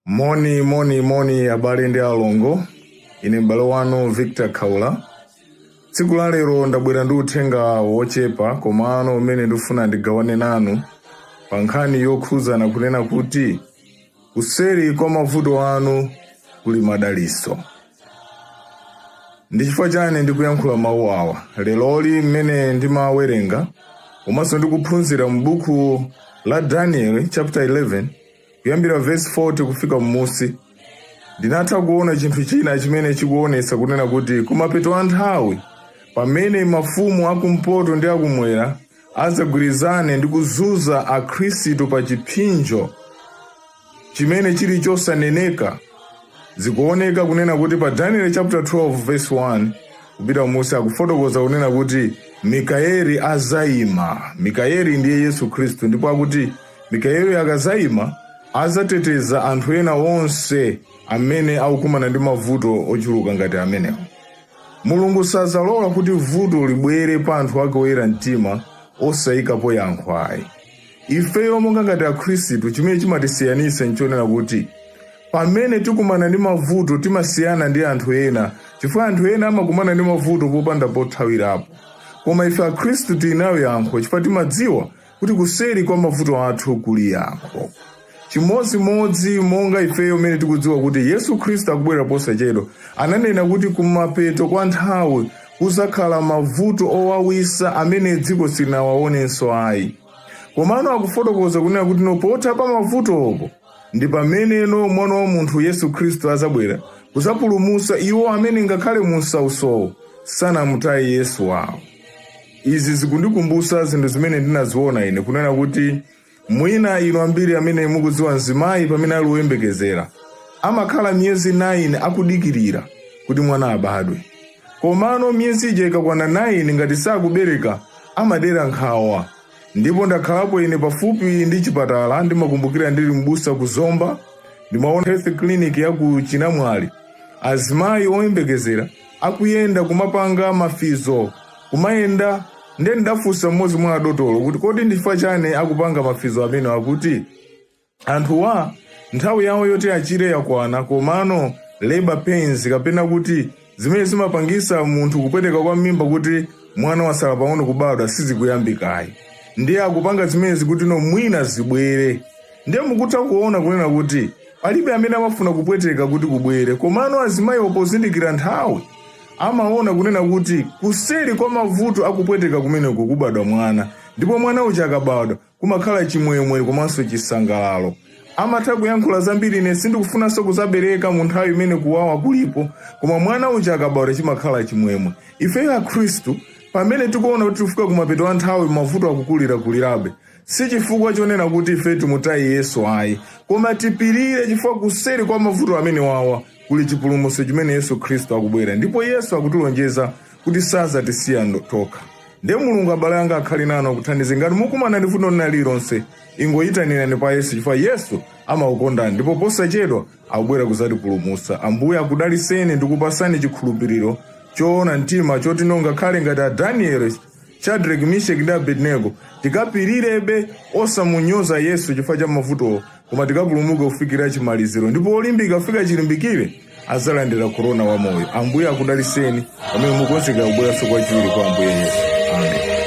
Moni, moni, moni, abale ndi alongo. Ine m'bale wanu Victor Khaula. Tsiku la lero ndabwera ndi uthenga wochepa komano umene ndifuna ndigawane nanu pa nkhani yokhuzana kunena kuti kuseri kwa mavuto anu kuli madalitso. Ndi chifukwa chani ndikuyankhula mawu awa? Leroli mmene ndimawerenga komanso ndikuphunzira m'buku la Daniel chapter 11 kuyambira verse 40 kufika m'musi, ndinatha kuona chinthu china chimene chikuonetsa kunena kuti kumapeto a nthawi, pamene mafumu akumpoto ndi akumwera adzagwirizane ndi kuzunza Akhristu pa chipsinjo chimene chili chosaneneka, zikuoneka kunena kuti pa Daniel chapter 12 verse 1 kupita m'musi akufotokoza kunena kuti Mikaeli azayima. Mikaeli ndiye Yesu Khristu, ndipo akuti Mikaeli akazayima azateteza anthu ena onse amene akukumana ndi mavuto ochuluka ngati amenewo. Mulungu sazalola kuti vuto libwere pa anthu ake oyera mtima osayikapo yankho ayi. Ifeyo monga ngati Akhristu, chimene chimatisiyanitsa nchonena kuti pamene tikumana ndi mavuto timasiyana ndi anthu ena, chifukwa anthu ena amakumana ndi mavuto popanda pothawirapo. Koma ife Akhristu tili nayo yankho, chifukwa timadziwa kuti kuseri kwa mavuto athu kuli yankho. Chimodzimodzi monga ifeyo mmene tikudziwa kuti Yesu Khristu akubwera posachedwa, ananena kuti kumapeto kwa nthawi kuzakhala mavuto owawisa amene dziko silinawaonenso ayi. Komano akufotokoza kunena kuti no, potha pa mavutopo ndi pameneno Mwana wa munthu Yesu Khristu azabwera kuzapulumutsa iwo amene ngakhale mu msautsowo sanamutaye Yesu wawo. Izi zikundikumbutsa zinthu zimene ndinaziona ine, kunena kuti mwina inu ambiri amene mukudziwa, mzimayi pamene ali woyembekezera amakhala miyezi 9 akudikirira kuti mwana abadwe. Komano miyezi ija ikakwana 9, ngati sakubereka, amadera nkhawa. Ndipo ndakhalapo ine pafupi ndi chipatala. Ndimakumbukira ndili mbusa ku Zomba, ndimaona health clinic ya ku Chinamwali, azimayi oyembekezera akuyenda kumapanga mafizo, kumayenda. Ndiye ndidafunsa mmodzi mwa adotolo kuti kodi ndi chifukwa chani akupanga mafizo amene? Akuti anthuwa nthawi yawo yoti achire yakwana, komano labor pains, kapena kuti zimene zimapangisa munthu kupweteka kwa mimba kuti mwana wasala pang'ono kubadwa, sizikuyambikayi. Ndiye akupanga zimenezi kuti no, mwina zibwere. Ndiye mukutha kuona kunena kuti palibe amene amafuna kupweteka kuti kubwere, komano azimayiwo pozindikira nthawi amaona kunena kuti kuseri kwa mavuto akupweteka kumeneko kubadwa mwana, ndipo mwana uja akabadwa kumakhala chimwemwe komanso chisangalalo. Amatha kuyankhula zambiri, "Ine sindikufunanso kuzabereka mu nthawi imene kuwawa kulipo," koma mwana uja akabadwa chimakhala chimwemwe. Ifeyo Akhristu, pamene tikuona kuti tikufika kumapeto a nthawi, mavuto akukulirakulirabe, si chifukwa chonena kuti ife timutaye Yesu ayi, koma tipirire chifukwa kuseri kwa mavuto amene wawa kuli chipulumutso chimene Yesu Khristu akubwera, ndipo Yesu akutilonjeza kuti sazatisiya tokha. Ndiye Mulungu, abale anga, akhale nanu, akuthandize. Ngati mukumana ndi vuto lina lililonse, ingoyitanirani pa Yesu, chifukwa Yesu amakukondani ndipo posachedwa akubwera kuzatipulumutsa. Ambuye akudaliseni ndi kupasani chikhulupiriro choona mtima choti ngakhale ngati a Daniel, Shadrach, Meshach ndi Abednego, tikapirirebe osamunyoza Yesu chifukwa cha mavutowo, koma tikapulumuke kufikira chimaliziro, ndipo olimbika kufika chilimbikire adzalandira korona wa moyo. Ambuye akudaliseni pamene mukonzekera kubweranso kwachiwiri kwa Ambuye Yesu. Amen.